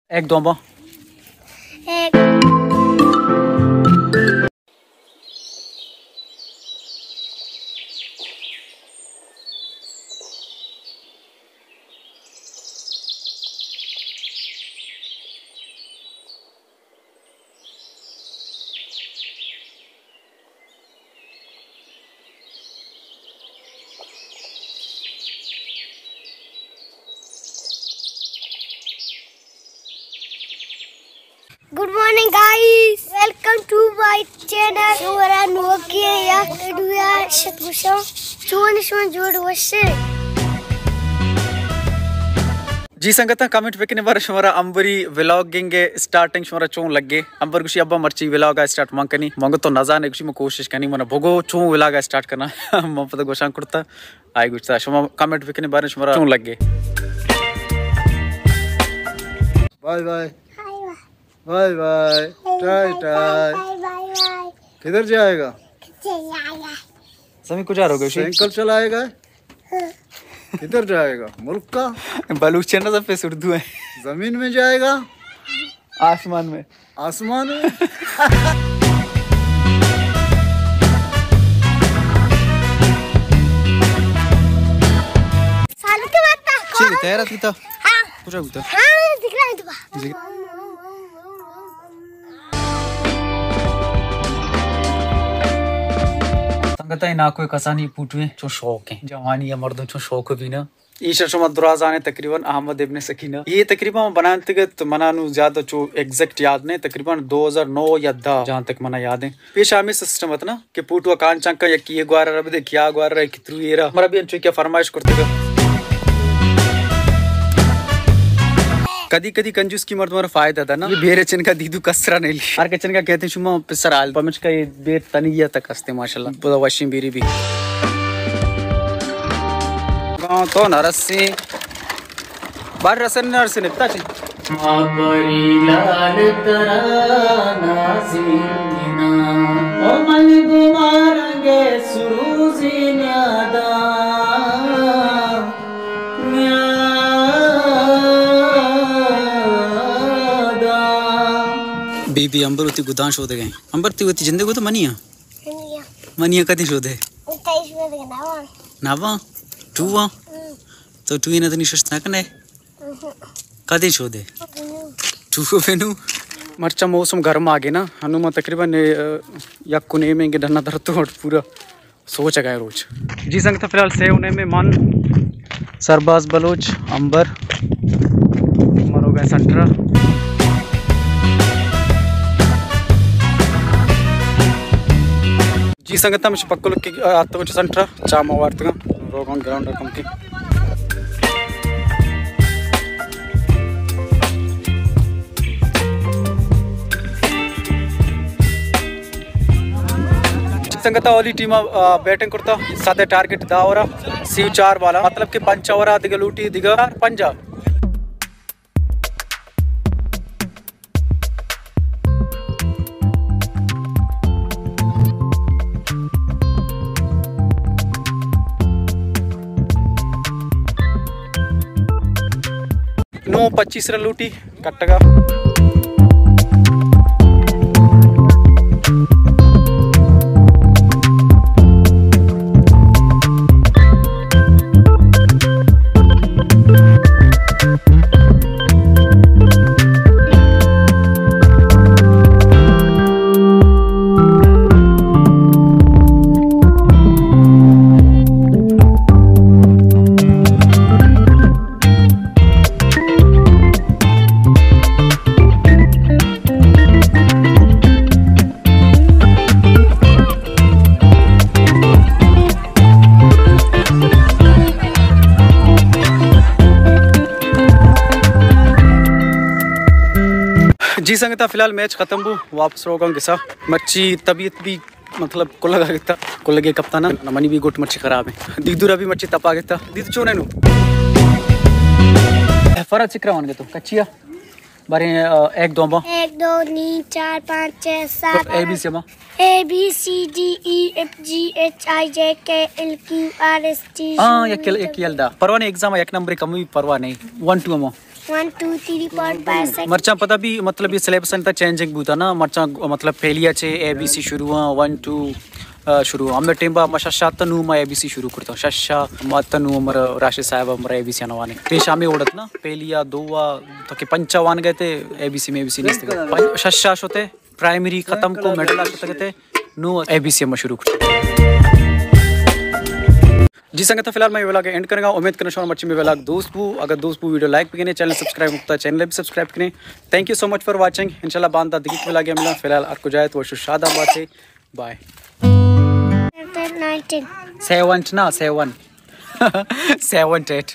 ایک دو با۔ ایک۔ Good morning guys, welcome to my channel. شمارا نوکیں یک ویڈیو ءَ شت گوشاں۔ چون شما جوڑ وشے؟ جی سنگتاں، کمنٹ بکنے بارے شمارا امبری ولاگنگ ءِ اسٹارٹنگ شمارا چون لگے؟ امبر گوشی ابا مرچی ولاگ ءَ اسٹارٹ من کنی، من گو تو نزانے، گوشی من کوشش کنی، من بگو چون ولاگ ءَ اسٹارٹ کناں۔ من پدا گوشان کرتا، آئی گوشتا۔ شما کمنٹ بکنے بارے شمارا چون لگے؟ Bye bye. Bye bye. ٹائے ٹائے۔ کدھر جائے گا؟ زمین کجا رہو گے؟ سائیکل چلائے گا؟ کدھر جائے گا؟ ملک کا؟ بلوچ ہے نا، سب پہ اردو ہے۔ زمین میں جائے گا؟ آسمان میں۔ آسمان میں؟ سالک ماتا۔ چی، تیرا تھی تو؟ ہاں۔ کجا بوتا؟ ہاں، دکھ رہا ہے تو۔ جی۔ سنگتاں، اے ناکو ءِ کسانی پوٹویں چون شوق ایں۔ جوانی ءَ مردم چون شوق بینا۔ ایشا شما درازانے تقریباً احمد ابن سکینہ۔ یہ تقریباً بنانتگ ات، منا نو زیادہ چو ایگزیکٹ یاد نہیں، تقریباً دو ہزار نو یا دہ جہاں تک منا یاد ہے۔ پیش ہمیں سسٹم ات نا کہ پوٹو کان چنکا یکی یہ گوارا رب دے، کیا گوارا رہے، کترو ایرا۔ مرا بھی انچو کیا فرمائش کرتے گا۔ کدی کدی کنجوس کی مردم را فائدہ دا نا۔ یہ بیرے چنکا دیدو کسرا نہیں لی۔ ہر کے چنکا کہتے ہیں شما پسر حال پمچ کا یہ بیر تنگی تک ہستے ماشاءاللہ۔ بدا وشیں بیری بھی۔ گاں تو نرسیں۔ بار رسن نرسن اتا چی۔ ما پری لال ترا نازینا، او من گمارنگ سروزی نیادا، نیادا۔ بی بی امبر وتی گدان شودگیں۔ امبر تی وتی جندے گو تو منی ہاں؟ منی ہاں۔ منی ہاں کدی شودے؟ تئی شودگے نوا۔ نوا؟ ٹو ہاں؟ ہم۔ تو ٹو ہی نہ تنی ششت نہ کنے؟ کدی شودے؟ ٹوکو پینو۔ مرچا موسم گرم آگے نا، ہنو ما تقریباً، اے، یک و نیمیں کے ڈنا درتو پورا سوچ گئے روچ۔ جی سنگت، فی الحال سے و نیمیں من، سرباز بلوچ، امبر، مروگا سنٹرا۔ جی سنگتاں، مش پکل کی آتو چ سنٹرا چا ما وارتگا روگان گراؤنڈ رقم کی۔ جی سنگتاں، اولی ٹیم، آ، بیٹنگ کرتا، سادے ٹارگٹ دا اوورا، سی چار بالا، مطلب کہ پنچ اوورا دگہ لوٹی دگہ پنجا۔ نو پچیس رن لوٹی کٹگا۔ جی سنگتا، فی الحال میچ ختم بو، واپس روگاں گسا۔ مرچی طبیعت بھی، مطلب، کلگا گتا، کلگے کپتانا، منی بھی گٹ مرچی خراب ہے۔ دیدورا بھی مرچی تپا گتا۔ دید چونے نو؟ فرا چکرا وان گتو، کچیا؟ بارے، آ، ایک دو با۔ ایک، دو، تین، چار، پانچ، چھ، سات، اے بی سی با۔ A B C D E F G H I J K L Q R S T. ہاں، یک ایل، یک ایل دا۔ پرواہ نہیں، ایگزام یک نمبر کم بھی پرواہ نہیں۔ ون ٹو ہمو۔ One, two, three, four, five, six. مرچاں پدا بھی، مطلب، یہ سلیبس انت چینجنگ بوتا نا۔ مرچاں، مطلب، پہلی چے اے بی سی شروع ہاں، ون، ٹو، آ، شروع ہاں۔ ہمیں ٹیم با ما شش آتا، نو ما اے بی سی شروع کرتا۔ شش ما تا، نو ہمر راشد صاحب ہمر اے بی سی آنا وانے۔ پیش ہمیں اوڑت نا، پہلی آ، دو آ، تاکہ پنچا وان گئے تھے، اے بی سی میں اے بی سی نہیں تھے۔ پن-، شش آ شتے، پرائمری ختم کو، مڈل آ شتے، نو اے بی سی ہم شروع کرتا۔ جی سنگت، فی الحال میں ولاگ اینڈ کرنگا۔ امید کرنا شما مرچی میں ولاگ دوست بو۔ اگر دوست بو، ویڈیو لائک بکنے، چینل سبسکرائب مکتا، چینل بھی سبسکرائب کنے۔ Thank you so much for watching۔ انشاءاللہ باندا دگی ولاگ ملا۔ فی الحال ہر کجا ہے تو شو شاد آباد ہے۔ بائے۔ نائنٹین۔ سیون نا، سیون۔ Seven eight.